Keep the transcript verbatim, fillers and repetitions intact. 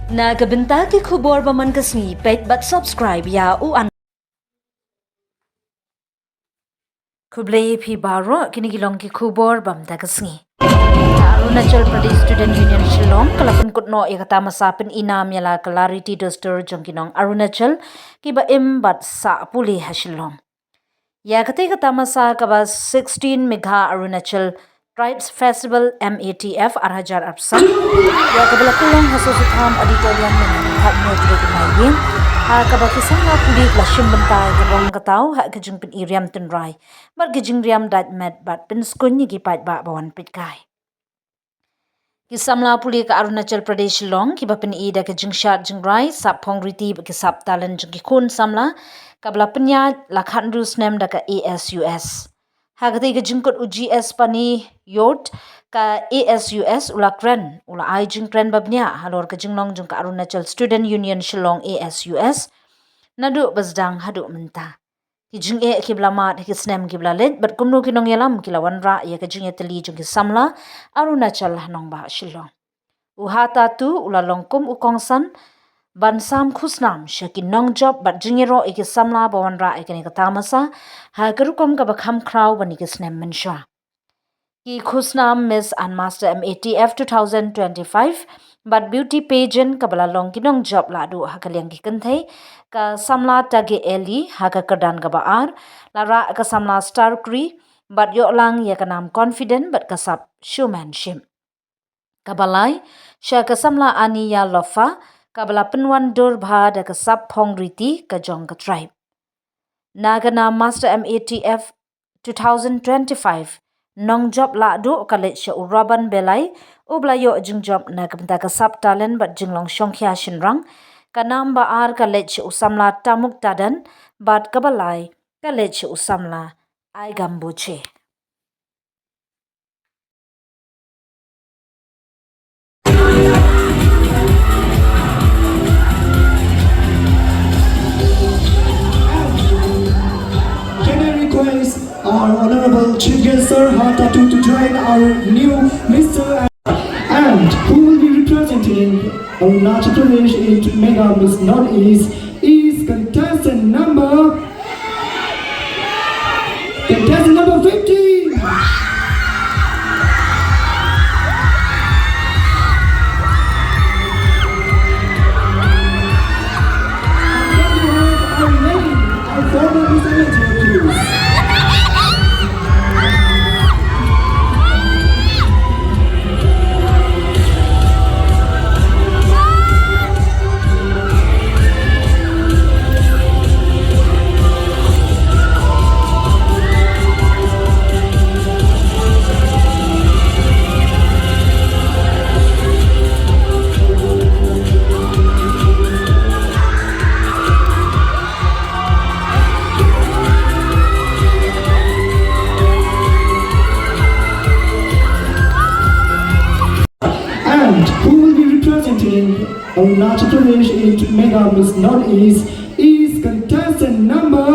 Na ka bynta ki khubor ba man ka sngi, peit bad subscribe ïa u an. Khublei ïa phi baroh, kine ki long ki khubor ba mynta ka sngi. Ka Arunachal Pradesh Student Union Shillong ka la pynkut noh ïa ka tamasa pyn-i nam ïa la ka Lariti Dustur jong ki nong Arunachal kiba im bad sah pule ha Shillong. Ïa katei ka tamasa kaba sixteen Megha Arunachal Tribes Festival, M A T F, ar hajar arphew san, ïa kaba la pynlong ha Sositham Auditorium mynta ka sngi Naiïing, ha kaba ki samla pule ki la shim bynta ïa ka rong ka taw ha ka jingpyn-i riam tynrai bad ka jingriam dait met bad pynskhem ïa ki paidbah ba wan peitkai. Ki samla pule ka Arunachal Pradesh Shillong kiba pyn-i da ka jingshad jingrai, sap phong riti bad ki sap talent jong ki khun samla, kaba la pynïaid la khathynriew snem da ka A S U S. Ha katei ka jingkut, u G S Pani Yot ka A S U S u la kren, u la ai jingkren ba bniah halor ka jinglong jong ka Arunachal Student Union Shillong, A S U S, naduh ba sdang haduh mynta, ki jingeh kiba la mad ha ki snem kiba la leit bad kumno ki nongïalam ki la wanrah ïa ka jingïatylli jong ki samla Arunachal ha nongbah Shillong. U Hata Tut u la long kum u kongsan ban sam khusnam sha ki nongjop bad jingïaroh ïa ki samla ba wanrah ïa kane ka tamasa ha ka rukom kaba kham khraw ban ïa ki snem mynshuwa. Ki khusnam Miss and Master M A T F two thousand twenty-five bad Beauty Pageant kaba la long ki nongjop lahduh ha ka liang ki kynthei, ka samla Tage Eli ha ka kyrdan kaba ar la rah ka samla Star Kri bad ïoh lang ïa ka nam Confident bad ka sap Showmanship. Kaba lai sha ka samla Aniya Lofa kaba la pynwan dur bha da ka sap phong riti ka jong ka tribe. Na ka nam Master M A T F two thousand twenty-five, nongjop lahduh ka leit sha u Robin Belai uba la ïoh jingjop na ka bynta ka sap talent bad jinglong shongkhia shynrang. Ka nam ba ar ka leit sha u samla Tamuk Tadan bad kaba lai ka leit sha u samla Aigambuche. Can I request our Honorable Chief Guest Sir Hata Tut to join our new Mister and who will be representing Arunachal Pradesh in Mega Miss Northeast is contestant number Contestant number fifteen. Can we have our name, our former Miss Energy, please? And who will be representing Arunachal Pradesh in Mega Miss Northeast is contestant number